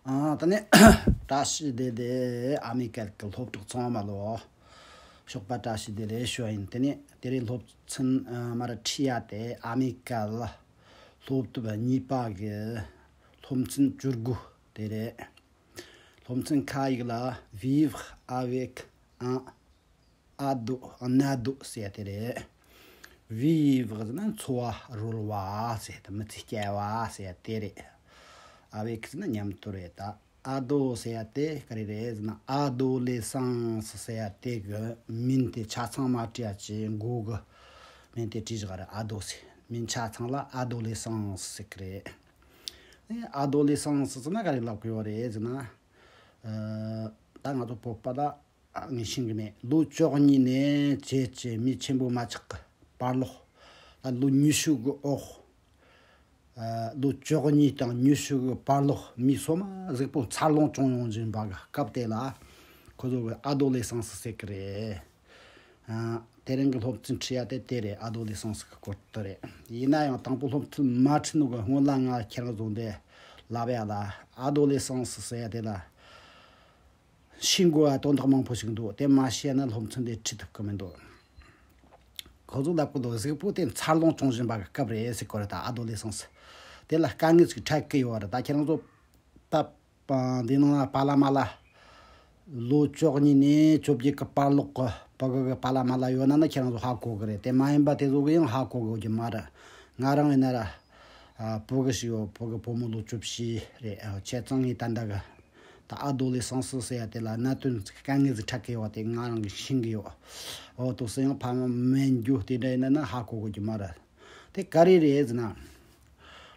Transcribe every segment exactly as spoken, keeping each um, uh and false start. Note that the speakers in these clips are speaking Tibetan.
ཨ་ད་ནི་བཀྲ་ཤིས་བདེ་ལེགས། ཨ་མི་ཀལ་གྱི་སློབ་ཕྲུག་ཚང་མ་ལོ། ཞོགས་པ་བཀྲ་ཤིས་བདེ་ལེགས་ཞུ་བ་ཡིན། དེ་ནི་དེ་རིང་སློབ་ཚན་ཨ་མར་ཁྲིད་ཡ་དེ་ཨ་མི་ཀལ་སློབ་དེབ་གཉིས་པ་གི་སློབ་ཚན་བཅུ་དགུ་དེ་རེད། སློབ་ཚན་ཁ་ཡིག་ལ་vivre avec un ado, un ado ཟེར་ཡ་དེ་རེད། vivre ཟེར་ན་འཚོ་བ་རོལ་བ་ཟེར་ཡ་དེ། མི་ཚེ་སྐྱེལ་བ་ཟེར་ཡ་དེ་རེད། avec ཟེར་ན་མཉམ་དུ་རེད་ད། ado ཟེར་ཡ་དེ་ག་རེ་རེད་ཟེར་ན། adolescence ཟེར་ཡ་དེ་གི་མིང་དེ་ཆ་ཚང་མ་བྲིས་ཡ་ཅིག་མགོ་གི་མིང་དེ་བྲིས་བཞག་རེད། ado ཟེར་མིང་ཆ་ཚང་ལ་adolescence ཟེར་གི་རེད། adolescence ཟེར་ན་ག་རེ་ལབ་གི་ཡོད་རེད་ཟེར་ན། ཨ་ད་ང་ཚོ་བོད་པ་ད་ངས་ཤེས་གི་མེད། ལོ་བཅུ་གཉིས་ནས་བྱས་བྱས་མི་ཆེན་པོ་མ་ཆགས་གི་བར་ལོག་ད་ལོ་ཉི་ཤུ་གི་འོག་ཨ་ལོ་བཅུ་གཉིས་དང་ཉི་ཤུ་གི་བར་ལོག་མི་སོ་མ་གཟུགས་པོ་འཚར་ལོངས་བྱུང་ཡོང་བཞིན་པ་གི་སྐབས་དེ་ལ་ཁོ་ཚོ་གི་adolescence ཟེར་གི་རེད། ཨ་དེ་རིང་གི་སློབ་ཚན་ཁྲིད་ཡ་དེ་དེ་རེད། adolescence གི་སྐོར་དེ་རེད། ཡིན་ན་ཡང་དང་པོ་སློབ་ཚན་མ་ཁྲིད་ནོ་གི་སྔོན་ལ་ང་ཁྱེད་རང་ཚོ་འདི་ལབ་ཡ་ལ་adolescence ཟེར་ཡ་དེ་ལ་ཤེས་དགོས་པ་དོན་དག་མང་པོ་ཞིག་འདུག་དེ་མ་ཤེས་ན་སློབ་ཚན་དེ་ཁྲིད་ཐུབ་ཀྱི་མི་འདུག་ཁོ་ཚོ་ལབ་ཀྱི་འདུག་གཟུགས་པོ་དེ་འཚར་ལོངས་བྱུང་བཞིན་པ་གི་སྐབས་རེད་ཟེར་གོ་རེད། ད་adolescence དེ་ལ་དཀའ་ངལ་ཞིག་འཕྲད་ཀྱི་ཡོད་རེད། ད་ཁྱེད་རང་ཚོ་ད་འདི་ནང་ལ་པཱ་ལགས་མཱ་ལགས་ལོ་བཅུ་གཉིས་ནས་བཅོ་བརྒྱད་ཀྱི་བར་ལོག་གི་ཕྲུ་གུ་གི་པཱ་ལགས་མཱ་ལགས་ཡོད་ན་ན་ཁྱེད་རང་ཚོ་ཧ་གོ་གི་རེད། དེ་མ་ཡིན་པ་དེ་ཚོ་གི་ཡང་ཧ་གོ་གི་ཡོད་ཀྱི་མ་རེད། ང་རང་ཡིན་ན་ར་ཨ་ཕྲུ་གུ་ཞིག་ཡོད། ཕྲུ་གུ་བུ་མོ་ལོ་བཅུ་བཞི་རེད། ཨ་བྱས་ཙང་ངས་ད་ལྟ་གི་ད་adolescence ཟེར་ཡ་དེ་ལ་གནད་དོན་དཀའ་ངལ་ཟིག་འཕྲད་ཀྱི་ཡོད་པ་དེ་ང་རང་གིས་ཤེས་ཀྱི་ཡོད། འོ་དུ་སུ་ཡང་ཕ་མ་མེད་རྒྱུ་དེ་འདྲ་ཡིན་ན་ན་ཧ་གོ་གི་རྒྱུ་མ་རེད། དེ་ག་རེ་རེད་ཟེར་ན།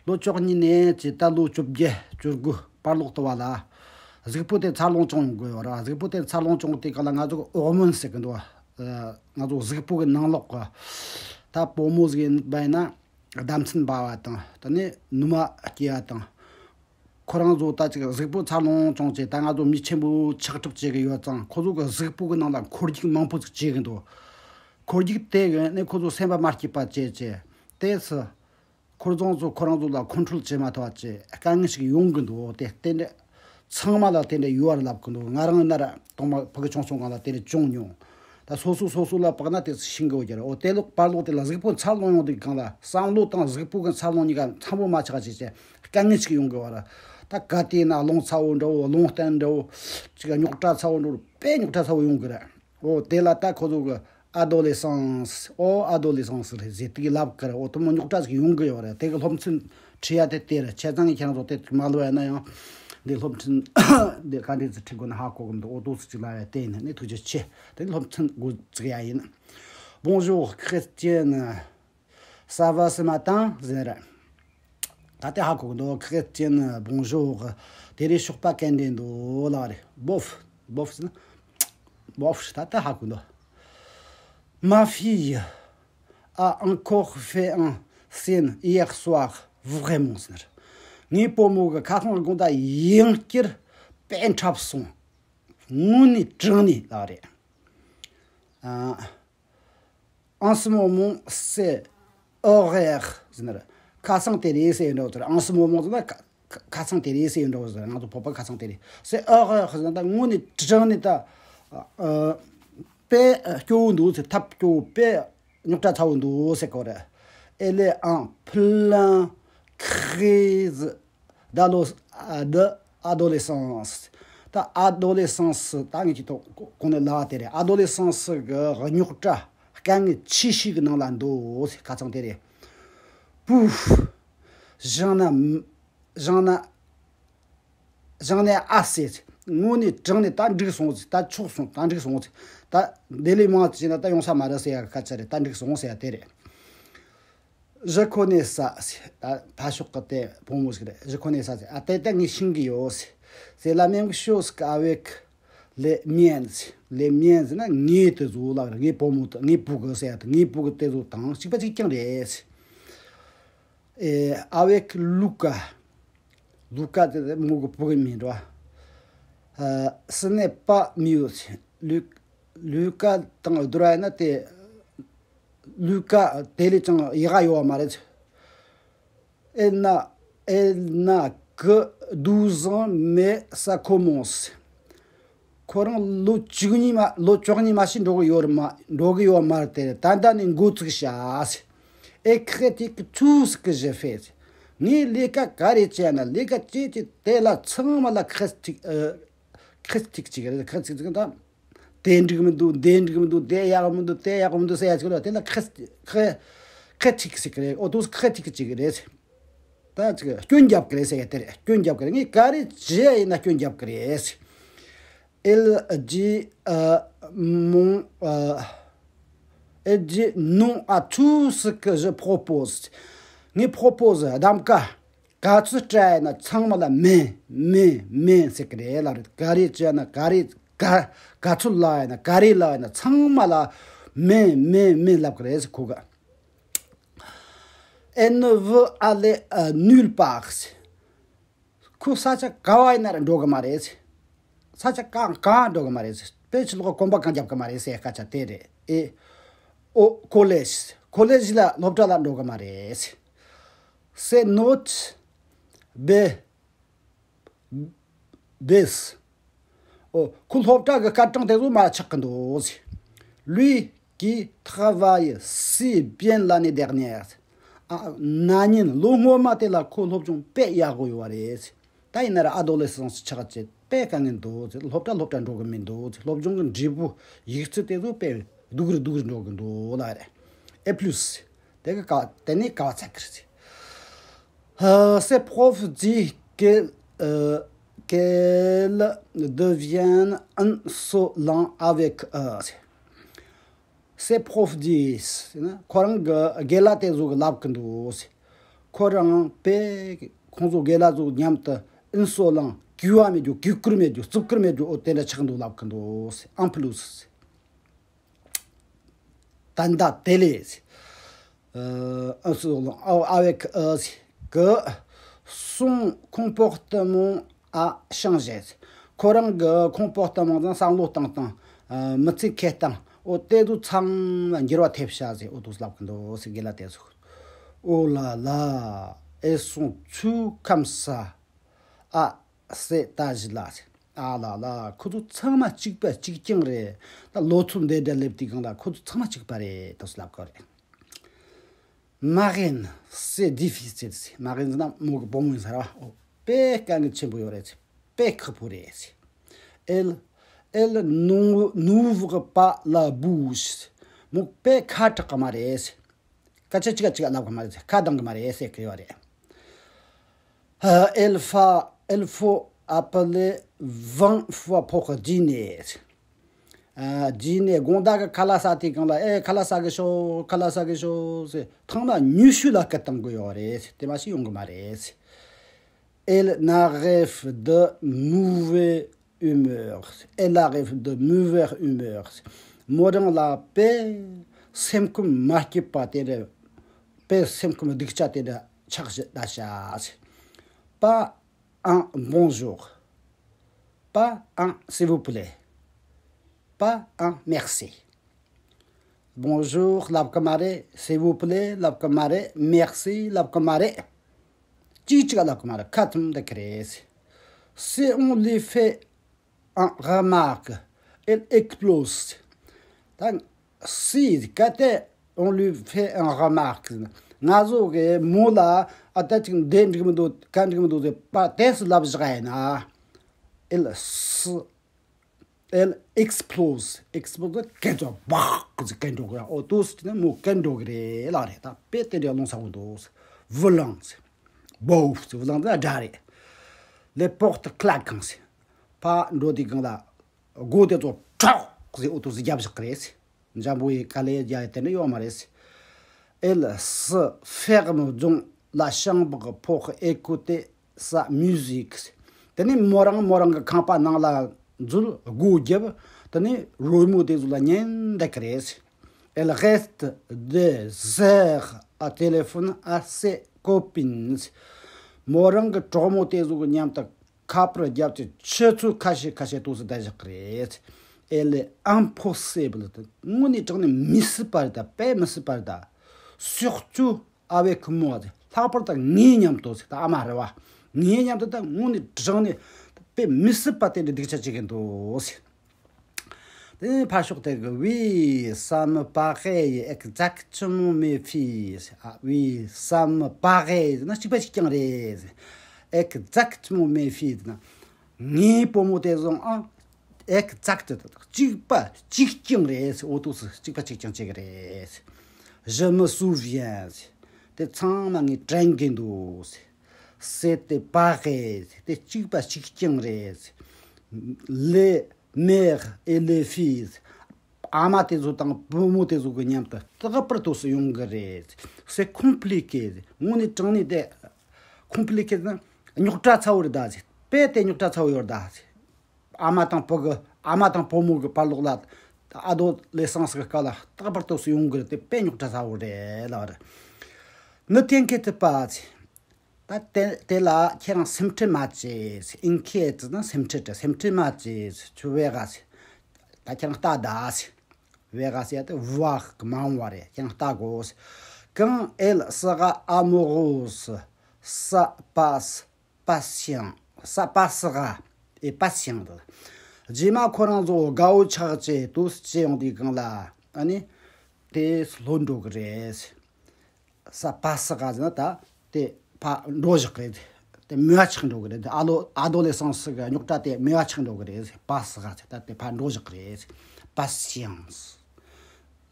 ལོ་བཅུ་གཉིས་ནས་ཅི་ད་ལོ་བཅོ་བརྒྱད་བཅུ་དགུ་བར་ལོག་ཏུ་བ་ལ་གཟུགས་པོ་དེ་འཚར་ལོངས་བྱུང་དགོས་པ་རེད། གཟུགས་པོ་དེ་འཚར་ལོངས་བྱུང་དེ་ག་ལ་ང་ཚོ་ཨོར་མོན་ཟེར་གི་འདུག་ང་ཚོ་གཟུགས་པོ་གི་ནང་ལོགས་གི་ད་བུ་མོ་ཟིག་ཡིན་པ་ཡིན་ན་ཟླ་མཚན་འབར་བ་དང་ད་ནི་ནུ་མ་སྐྱེ་བ་དང་། ཁོ་རང་ཚོ་ད་ཅིག་གཟུགས་པོ་འཚར་ལོངས་བྱུང་བྱས་ད་ང་ཚོ་མི་ཆེན་པོ་ཆགས་གྲབས་བྱེད་གི་ཡོད་ཙང་ཁོ་ཚོ་གི་གཟུགས་པོ་གི་ནང་ལ་འཁོར་རྒྱུག་མང་པོ་ཟིག་བྱེད་གི་འདུག་འཁོར་རྒྱུག་དེ་གི་ནི་ཁོ་ཚོ་སེམས་པ་མ་སྐྱིད་པ་བྱས་བྱས་དེ་སུ་ཁོ་ཚོ་ཚོ་ཁོ་རང་ཚོ་ལ་ཁོན་ཊྲོལ་བྱེད་མ་ཐུབ་པ་བྱས་དཀའ་ངལ་ཞིག་ཡོང་གི་འདུག་དེ་དེ་འདྲ་ཚང་མ་ལ་དེ་འདྲ་ཡོད་རེད་ལབ་གི་འདུག་ང་རང་ཡིན་ན་ར་ཐོག་མ་ཕྲུ་གུ་ཆུང་ཆུང་སྒང་ལ་དེ་འདྲ་བྱུང་མྱོང་། ད་སོ་སོ་སོ་སོ་ལ་དཔག་ན་དེ་ཤིང་གི་འོ་ཀྱ་རེད། འོ་དེ་ལོག་བར་ལོག་དེ་ལ་གཟུགས་པོ་འཚར་ལོངས་ཡོང་དུས་སྒང་ལ་བསམ་བློ་དང་གཟུགས་པོ་གི་འཚར་ལོངས་གཉིས་ཀ་འཚམ་པོ་མ་ཆགས་བྱས་བྱས་དཀའ་ངལ་ཞིག་ཡོང་གི་བ་ར། ད་ག་དེ་ན་རླུང་ཚ་བོ་འདྲ་བོ་རླུང་བརྟན་འདྲ་བོ་ཅིག་རྙོག་དྲ་ཚ་བོ་འདྲ་བོ་དཔེ་རྙོག་དྲ་ཚ་བོ་ཡོང་གི་རེད། འོ་དེ་ལ་ད་ཁོ་ཚོ་གི་adolescence འོ་adolescence རེད་ཟེར་དེ་གི་ལབ་གི་རེད། འོ་དུ་མོ་རྙོག་དྲ་ཞིག་ཡོང་གི་ཡོད་རེད། དེ་གི་སློབ་ཚན་ཁྲིད་ཡ་དེ་དེ་རེད། བྱས་ཙང་ངས་ཁྱེད་རང་ཚོ་དེ་མ་ལབ་ཡ་ན་ཡང་འདི་སློབ་ཚན་འདི་ག་འདྲས་ཟིག་ཁྲིད་དགོས་ན་ཧ་གོ་གི་མི་འདུག་འོ་དུ་སུ་ཅིག་ལབ་ཡ་དེ་ཡིན་ནི་ཐུགས་རྗེ་ཆེ། དེ་སློབ་ཚན་འགོ་བཙུགས་ཡ་ཡིན། Bonjour Christiane, ça va ce matin ཟེར་ར། ད་ལྟ་ཧ་གོ་གི་འདུག Christiane bonjour དེ་རིང་ཞོགས་པ་ག་འདྲས་འདུག་ལབ་རེད། Bof, bof ཟེར་ན་bof ད་ལྟ་ཧ་གོ་གི་འདུག Ma fille a encore fait un signe hier soir, vraiment ཟེར། ངའི་བུ་མོ་གི་ཁ་སང་དགོང་དག་ཡང་བསྐྱར་དཔེ་འཁྲབ་སོང་། དངོས་ནས་དྲང་ནས་ལབ་རེད། ཨ། En ce moment, c'est horreur ཟེར་ན་རེད། ཁ་སང་དེ་རེད་ཟེར་འདྲ་བོ་ཟེར། En ce moment ཟེར་ན་ཁ་ཁ་ཁ་སང་དེ་རེད་ཟེར་འདྲ་བོ་ཟེར། ང་ཚོ་བོད་པ་ཁ་སང་དེ་རེད། C'est horreur ཟེར་ན་ད་དངོས་ནས་དྲང་ནས་ད་ཨ་དཔེ་སྐྱོ་བོ་འདུག་ཟེར། ཐབས་སྐྱོ་བོ་དཔེ་རྙོག་དྲ་ཚ་བོ་འདུག་ཟེར་གོ་རེད། Elle est en pleine crise d'ado- de- adolescence ད་adolescence ད་ངས་ཀྱི་ཐོག་གོང་ནས་ལབ་པ་དེ་རེད། Adolescence གི་རྙོག་དྲ་དཀའ་ངལ་ཆེ་ཤོས་ཀྱི་ནང་ལ་འདུག་ཁ་ཚང་དེ་རེད། Pouf, j'en a, j'en a, j'en ai assez དངོས་ནས་དྲང་ནས་ད་འགྲིག་སོང་ཟེར། ད་ཆོག་སོང་། ད་འགྲིག་སོང་ཟེར། ད་འདི་ལས་མང་ཙམ་བྱས་ན་ད་ཡོང་ས་མ་རེད་ཟེར་ཡ་གི་སྐད་ཆ་རེད། ད་འགྲིག་སོང་ཟེར་ཡ་དེ་རེད། Je connais ça ཟེར། ད་ཕ་ཤོག་གི་དེ་བུ་མོ་ཞིག་རེད། Je connais ça ཟེར། ཨ་དེ་ད་ངས་ཤེས་ཀྱི་ཡོད་ཟེར། C'est la même chose qu'avec les miennes ཟེར། Les miennes ཟེར་ན་ངའི་དེ་ཚོ་ལ་རེད། ངའི་བུ་མོ་དང་ངའི་བུ་གི་ཟེར་ཡ་དང་ངའི་བུ་གི་དེ་ཚོ་དང་གཅིག་པ་གཅིག་རྐྱང་རེད་ཟེར། ཨེ། Avec Luca, Luca དེ་མོ་གི་བུ་གི་མིང་རེད་བ། ཨ། Ce n'est pas mieux ཟེར། Lu- Luca དང་བསྡུར་བ་ཡིན་ན་དེ། Luca དེ་ལས་ཀྱང་ཡག་ག་ཡོད་པ་མ་རེད། Elle n'a, elle n'a que douze ans, mais ça commence. ཁོ་རང་ལོ་བཅུ་གཉིས་མ་ལོ་བཅུ་གཉིས་མ་ཞིག་འགྲོ་གི་ཡོད་མ་འགྲོ་གི་ཡོད་མ་རེད་དེ། ད་ལྟ་ནས་འགོ་ཚུགས་ཤག Écrire tout ce que je fais. ངས་ལས་ཀ་ག་རེ་བྱས་ན་ལས་ཀ་བྱེད་ཀྱི་དེ་ལ་ཚང་མ་ལ་critique critique བྱེད་ཀྱི་རེད། critique བྱེད་ཀྱི་རེད། ད་དེ་འགྲིག་མི་འདུག་དེ་འགྲིག་མི་འདུག་དེ་ཡག་མི་འདུག་དེ་ཡག་མི་འདུག་ཟེར་ཡ་ཅིག་ལ་དེ་ལ་critique critique བྱེད་ཀྱི་རེད། ཨོ་དུས་critique བྱེད་ཀྱི་རེད། ད་ཅིག་སྐྱོན་རྒྱབ་ཀྱི་རེད་ཟེར་ཡ་དེ་རེད། སྐྱོན་རྒྱབ་ཀྱི་རེད། ངས་ག་རེ་བྱས་ཡིན་ན་སྐྱོན་རྒྱབ་ཀྱི་རེད། Elle dit euh, mon euh, elle dit non à tout ce que je propose. ངས་propose གདམ་ག་ག་ཚོད་སྤྲད་ཡིན་ན་ཚང་མ་ལ་མིན་མིན་མིན་ཟེར་གྱི་རེད་ལབ་རེད། ག་རེ་བྱས་ན་ག་རེ་ག་ག་ཚོད་ལབ་ཡིན་ན་ག་རེ་ལབ་ཡིན་ན་ཚང་མ་ལ་མིན་མིན་མིན་ལབ་ཀྱི་རེད་ཟེར། ཁོ་ག Elle ne veut aller euh, nulle part. ཁོ་ས་ཆ་ག་བ་ཡིན་ན་ར་འགྲོ་གི་མ་རེད། ས་ཆ་གང་གང་འགྲོ་གི་མ་རེད། དཔེ་ཆ་ལོག་གོམ་པ་གང་རྒྱབ་གི་མ་རེད་ཟེར་སྐད་ཆ་དེ་རེད། ཨེ། au collège. collège ལ་སློབ་གྲྭ་ལ་འགྲོ་གི་མ་རེད། Ses notes baissent. ཨོ། ཁོ་སློབ་གྲྭ་གི་སྐར་གྲངས་དེ་ཚོ་མར་ཆག་གི་འདུག Lui qui travaille si bien l'année dernière. ཨ། ན་ནིང་ལོ་སྔོན་མ་དེ་ལ་ཁོ་སློབ་སྦྱོང་དཔེ་ཡག་པོ་ཡོད་པ་རེད། ད་ཡིན་ན་ར་adolescence ཆགས་བྱས་དཔེ་དཀའ་ངལ་འདུག་སློབ་གྲྭ་སློབ་གྲྭ་འགྲོ་གི་མི་འདུག་སློབ་སྦྱོང་གི་འབྲས་བུ་ཡིག་ཚད་དེ་ཚོ་དཔེ་སྡུག་རུ་སྡུག་རུ་འགྲོ་གི་འདུག་ལ་རེད། Et plus. དེ་གི་ཀ་དེ་ནས་ཀ་བ་ཚ་གི་རེད། Euh, ses profs disent que, euh, qu'elle devient insolente avec eux. Ses profs disent. ཁོ་རང་གི་རྒན་ལགས་དེ་ཚོ་གི་ལབ་གི་འདུག་ཁོ་རང་དཔེ་ཁོང་ཚོ་རྒན་ལགས་ཚོ་མཉམ་དུ་insolent གུས་པ་མེད་རྒྱུ་གུས་བཀུར་མེད་རྒྱུ་རྩུབ་ཀུར་མེད་རྒྱུ་ཨོ་དེ་འདྲ་ཆགས་འདུག་ལབ་གི་འདུག En plus. ད་ལྟ་དེ་ལས། ཨ་སུ་ཨ་ཨ་བེ་ཁ་ཨ་སི་ཀི་སུང་ཁོང་པོག་ཏ་མོང་ཨ་ཤང་ཞེས། ཁོ་རང་གི་ཁོང་པོག་ཏ་མོང་དང་བསམ་བློ་བཏང་སྟངས་མི་ཚེ་འཁྱེར་སྟངས་ཨོ་དེ་ཚོ་ཚང་མ་འགྱུར་བ་ཐེབས་ཤག་ཟེར། ཨོ་དུ་ལབ་གི་འདུག་ཟེར་གི་ལ་དེ་ཚོ། Oh là là, elles sont toutes comme ça. À cet âge-là. ཨ་ལ་ལ། ཁོ་ཚོ་ཚང་མ་གཅིག་པ་གཅིག་རྐྱང་རེད། ད་ལོ་ཚོད་འདི་འདྲ་སླེབས་དུས་སྒང་ལ་ཁོ་ཚོ་ཚང་མ་གཅིག་པ་རེད་དུ་ལབ་གོ་རེད། Marraine, c'est difficile. Marraine ཟེར་ན་མོ་གི་བུ་མོ་ཡིན་ས་རེད་བ། ཨོ། དཔེ་དཀའ་ངལ་ཆེན་པོ་ཡོད་རེད། དཔེ་ཁག་པོ་རེད། Elle, elle n'ou- n'ouvre pas la bouche. མོ་དཔེ་ཁ་གྲག་གི་མ་རེད། སྐད་ཆ་གཅིག་ག་གཅིག་ག་ལབ་གི་མ་རེད། ཁ་གདངས་གི་མ་རེད་ཟེར་གི་ཡོད་རེད། Euh, elle fa- elle faut appeler vingt fois pour dîner. ཨ། dîner དགོང་དག་གི་ཁ་ལག་ཟ་དུས་སྒང་ལ་ཨེ་ཁ་ལག་ཟ་གི་ཤོག་ཁ་ལག་ཟ་གི་ཤོག་ཟེར་ཐེངས་མ་ཉི་ཤུ་ལ་སྐད་བཏང་གི་ཡོད་རེད། དེ་མ་ཞིག་ཡོང་གི་མ་རེད། Elle arrive de mauvaise humeur. Elle arrive de mauvaise humeur. མོ་རང་ལ་དཔེ་སེམས་ཁམས་མ་སྐྱིད་པ་དེ་འདྲ། དཔེ་སེམས་ཁམས་སྡུག་ཅག་དེ་འདྲ་ཆགས་ཤག Pas un bonjour. Pas un s'il vous plaît. Pas un merci. Bonjour ལབ་གི་མ་རེད། S'il vous plaît ལབ་གི་མ་རེད། Merci ལབ་གི་མ་རེད། གཅིག་གཅིག་ལབ་གི་མ་རེད། ཁ་ཙམ་འདི་གི་རེད། Si on lui fait un remarque, elle explose. ད་si གལ་ཏེ་on lui fait un remarque. ང་ཚོ་གི་མོ་ལ་ཨ་ད་ཅིག་འདི་འགྲིག་མི་འདུག་ག་འགྲིག་མི་འདུག་ཟེར་པ་དེ་སུ་ལབ་བཞག་ཡིན་ན། Elle s- Elle explose. explose སྐད་ཅོག་བག་ཟེར་སྐད་འགྲོ་གི་ཡ། ཨོ་དུས་ཟེར་ན་མོ་སྐད་འགྲོ་གི་རེད་ལ་རེད། ད་དཔེ་དེ་འདྲ་ལོང་ས་བོ་འདུག Violent. Bof. Violent ཟེར་དགྲ་རེད། Les portes claquent. ཕ་འགྲོ་དུས་སྒང་ལ་སྒོ་དེ་ཚོ་ཁྲག་ཟེར་ཨོ་དུས་ཟེར་རྒྱབ་བཞག་གི་རེད། འཇམ་པོ་ཡི་དཀའ་ལས་རྒྱག་ཡ་དེ་འདྲ་ཡོད་མ་རེད། Elle se ferme dans la chambre pour écouter sa musique. དེ་ནས་མོ་རང་མོ་རང་གི་ཁང་པ་ནང་ལ་འཛུལ་སྒོ་བརྒྱབ། དེ་ནས་རོལ་མོ་དེ་ཚོ་ལ་ཉན་བསྡད་ཀྱི་རེད། Elle reste des heures à téléphoner à ses copines. མོ་རང་གི་གྲོགས་མོ་དེ་ཚོ་གི་མཉམ་དུ་ཁ་པར་བརྒྱབ་སྟེ་ཆུ་ཚོད་ཁ་ཤས་ཁ་ཤས་ཏོག་ཙམ་བསྡད་བཞག་གི་རེད། Elle est impossible. དངོས་གནས་དྲང་གནས་མི་སྲིད་པ་རེད་ད། དཔེ་མི་སྲིད་པ་རེད་ད། Surtout avec moi. ལྷག་པར་དུ་ངའི་མཉམ་དུ་ཟེར། ད་ཨ་མ་རེད་བ། ངའི་མཉམ་དུ་ད་དངོས་ནས་དྲང་ནས་དཔེ་མི་སྲིད་པ་དེ་འདྲའི་སྡུག་ཅག་བྱེད་ཀྱི་འདུག་ཟེར། དེ་ཕར་ཕྱོགས་དེ་གི oui, ça me paraît exactement mes filles. ཨ། oui, ça me paraît ཟེར་ན་གཅིག་པ་གཅིག་རྐྱང་རེད། exactement mes filles ཟེར་ན་ངའི་བུ་མོ་དེ་ཚོ་ཨང་exact གཅིག་པ་གཅིག་རྐྱང་རེད། ཨོ་ཏོ་སི་གཅིག་པ་གཅིག་རྐྱང་བྱེད་ཀྱི་རེད། Je me souviens དེ་ཚང་མ་ངས་དྲན་གྱི་འདུག C'était pareil དེ་གཅིག་པ་གཅིག་རྐྱང་རེད། Les mères et les filles ཨ་མ་དེ་ཚོ་དང་བུ་མོ་དེ་ཚོ་གི་མཉམ་དུ་རྟག་པར་དུ་སུ་ཡོང་གི་རེད། C'est compliqué དངོས་གནས་དྲང་གནས་དེ་compliqué ན་རྙོག་དྲ་ཚ་བོ་རེད་ད་ཟེར། དཔེ་དེ་རྙོག་དྲ་ཚ་བོ་ཡོད་ད་ཟེར། ཨ་མ་དང་བུ་གི་ཨ་མ་དང་བུ་མོ་གི་བར་ལོགས་ལ་adolescence གི་སྐབས་ལ་རྟག་པར་དུ་སུ་ཡོང་གི་རེད། དེ་དཔེ་རྙོག་དྲ་ཚ་བོ་རེད་ལབ་རེད། Ne t'inquiète pas ཟེར། ད་དེ་དེ་ལ་ཁྱེད་རང་སེམས་ཁྲལ་མ་བྱེད། inquiète ན་སེམས་ཁྲལ་དྲ། སེམས་ཁྲལ་མ་བྱེད། Tu verras ཟེར། ད་ཁྱེད་རང་ལྟ་ད་ཟེར། Verras ཟེར་ཡ་དེ་voir གི་མ་འོངས་པ་རེད། ཁྱེད་རང་ལྟ་དགོས། Quand elle sera amoureuse, ça passe, patient, ça passera et patient རྗེས་མ་ཁོ་རང་ཚོ་དགའ་བོ་ཆགས་བྱས་དུས་བྱས་ཡོང་དུས་སྒང་ལ་ཨ་ནི་དེ་ལྷོད་འགྲོ་གི་རེད། Ça passera ཟེར་ན་ད་དེ་ཕར་འགྲོ་བཞག་གི་རེད། དེ་མེད་པ་ཆགས་འགྲོ་གི་རེད། ཨ་ལོ་adolescence གི་རྙོག་དྲ་དེ་མེད་པ་ཆགས་འགྲོ་གི་རེད། Passera ཟེར་ད་དེ་ཕར་འགྲོ་བཞག་གི་རེད། Patience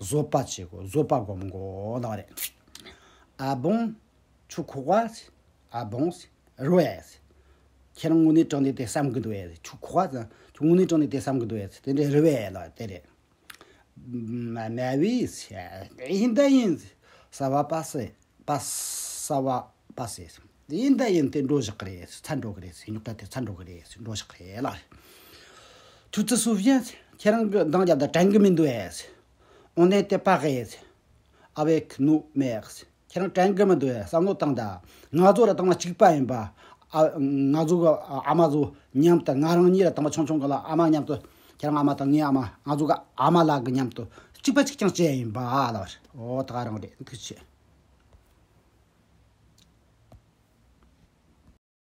བཟོད་པ་བྱེད་དགོས། བཟོད་པ་སྒོམ་དགོས་ལབ་རེད། Ah bon, tu crois? Ah bon, རེད་བས། ཁྱེད་རང་དངོས་གནས་དྲང་གནས་དེ་བསམ་གི་འདུག་བས། Tu crois? ཁྱོད་དངོས་གནས་དྲང་གནས་དེ་བསམ་གི་འདུག་བས། དེ་འདྲ་རེད་བས་ལབ་དེ་རེད། Mais oui, ཡིན་ད་ཡིན། Ça va passer. Pas, ça va passer. ཡིན་ད་ཡིན། དེ་འགྲོ་བཞག་གི་རེད། ཚར་འགྲོ་གི་རེད། རྙོག་དྲ་དེ་ཚར་འགྲོ་གི་རེད། འགྲོ་བཞག་གི་རེད་ལ། Tu te souviens? ཁྱེད་རང་གི་འདང་རྒྱབ་ད་དྲན་གི་མི་འདུག་ཨེ། On était pareils avec nos mères. ཁྱེད་རང་དྲན་གི་མི་འདུག་ཨེ། བསམ་བློ་བཏང་ད། ང་ཚོ་ར་དང་མ་གཅིག་པ་ཡིན་པ། ཨ། ང་ཚོ་གི་ཨ་མ་ཚོ་མཉམ་དུ། ང་རང་གཉིས་ར་དང་མ་ཆུང་ཆུང་གི་ལ་ཨ་མ་མཉམ་དུ། ཁྱེད་རང་ཨ་མ་དང་ངའི་ཨ་མ། ང་ཚོ་གི་ཨ་མ་ལགས་གི་མཉམ་དུ་གཅིག་པ་གཅིག་རྐྱང་བྱས་ཡིན་པ་ལ་བར། ཨོ་ད་ག་རང་རེད། འདི་ཆེ།